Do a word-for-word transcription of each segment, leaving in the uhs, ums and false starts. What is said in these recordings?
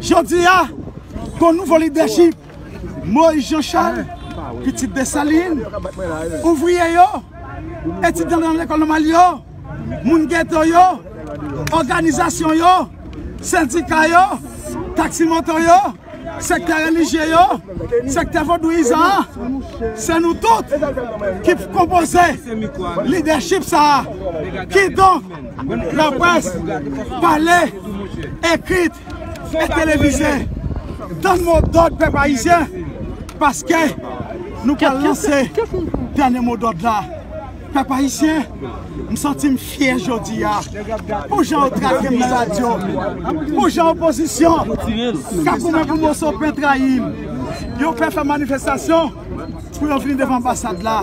Jodi a, gon nouvo lidèchip. Moïse Jean Charles, pitit Desalin, ouvriye yo, etidyan nan lekòl nòmal yo, moun geto yo, òganizasyon yo, sendika yo, taksi moto yo, sektè relijye yo, sektè vodouyizan an, se nou tout ki konpoze lidèchip sa a. Kidonk, laprès, pale, ekri e televize, tann mo dòd pèp ayisyen, paske nou pral lanse dènye mo dòd la. Pèp ayisyen, m santi m fyè jodi a. Pou jan yo trake m nan radyo, pou jan opozisyon k ap goumen pou moso pen trayi m, yo pè fè manifestasyon pou yo vini devan anbasad la.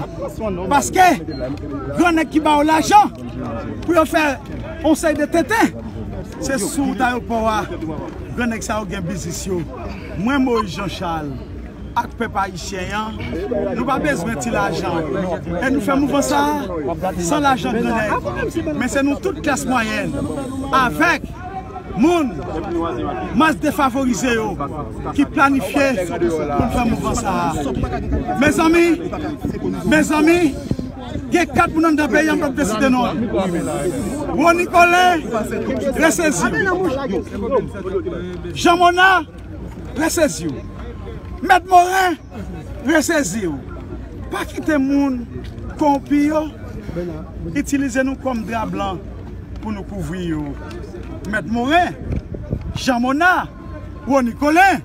Paske gran nèg ki ba yo lajan pou yo fè yon seri de tenten, se sou wout ayewopò a gran nèg sa yo gen biznis yo. Mwen, Moïse Jean Charles, ak pèp ayisyen an, nou pa bezwen ti lajan. E nou fè mouvman sa a san lajan gran nèg. Men se nou tout klas mwayèn, avèk moun mas defavorize yo ki planifye pou n fè mouvman sa a. Mezanmi, mezanmi, gen kat moun anndan peyi a, m p ap deside non. Rony Colin, resezi w. Jean Mona, resezi w. Mèt Morin, resezi w. Pa kite moun kowonpi yo itilize nou kòm dra blan pou nou kouvri yo. Mèt Morin, Jean Mona, Rony Colin,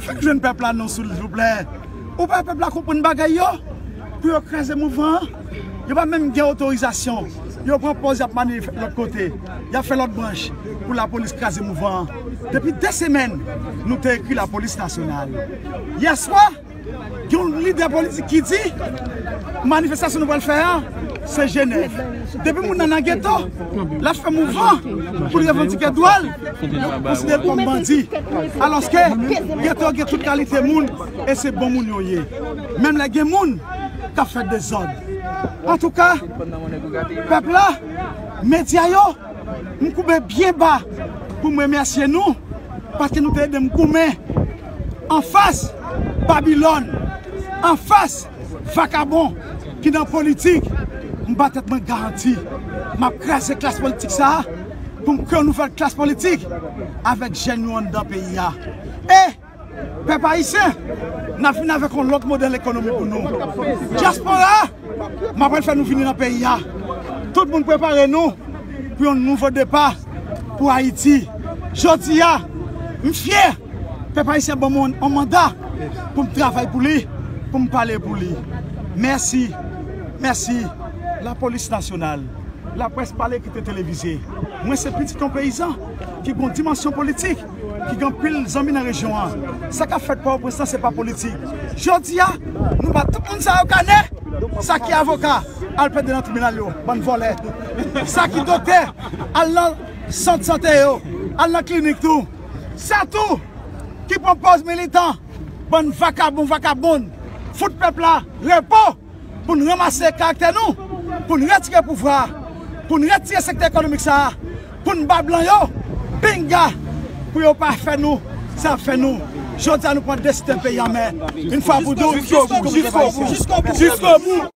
fèk jwenn pèp la non, silvouplè. Ou pa pèp la konprann bagay yo? Pou yo kraze mouvman an, yo pa menm gen otorizasyon. Yo pran pòz y ap manifeste lòt kote. Y ap fè lòt branch pou lapolis kraze mouvman an. Depi de semèn, nou te ekri lapolis nasyonal. Yèswa, gen yon lidè politik ki di manifestasyon nou pral fè a, se Jenèv. Depi moun nan nan geto, l ap fè mouvman pou l revandike dwa l, yo konsidere l kòm bandi. Alòske geto gen tout kalite moun e se bon moun yo ye. Menm lè gen moun k ap fè dezòd. Antouka, pèp la, medya yo, m koube byen ba pou m remèsye nou, paske nou te ede m goumen anfas Babilòn, anfas vakabon ki nan politik. M ba tèt mwen garanti, m ap kraze klas politik sa a pou m kreye yon nouvèl klas politik avèk jèn yo anndan peyi a. E pèp ayisyen, n ap vin avèk yon lòt modèl ekonomi pou nou. Dyaspora, m ap fè nou vini nan peyi a. Tout moun prepare nou pou yon nouvo depa pou Ayiti. Jodi a, m fyè. Pèp ayisyen ban mwen yon manda pou m travay pou li, pou m pale pou li. Mèsi, mèsi, lapolis nasyonal. Laprès pale, kite televize. Mwen se pitit yon peyizan ki gen yon dimansyon politik, ki gen anpil zanmi nan rejyon an. Sa k ap fèt Pòtoprens lan se pa politik. Jodi a, nou ba tout moun sa yo kanè. Sa ki avoka, al plede nan tribinal yo, bann vòlè. Sa ki doktè, al nan sant sante yo, al nan klinik tou. Sa tou ki pran pòz militan, bann vakabon, vakabon, fout pèp la repo. Pou n ranmase karaktè nou, pou n retire pouvwa a, pou n retire sektè ekonomik sa a, pou n ba blan yo pinga, pou yo pa fè nou sa y ap fè nou. Jodi a, nou pran desten peyi an men, yon fwa pou tout, jiskobou, jiskobou, jiskobou.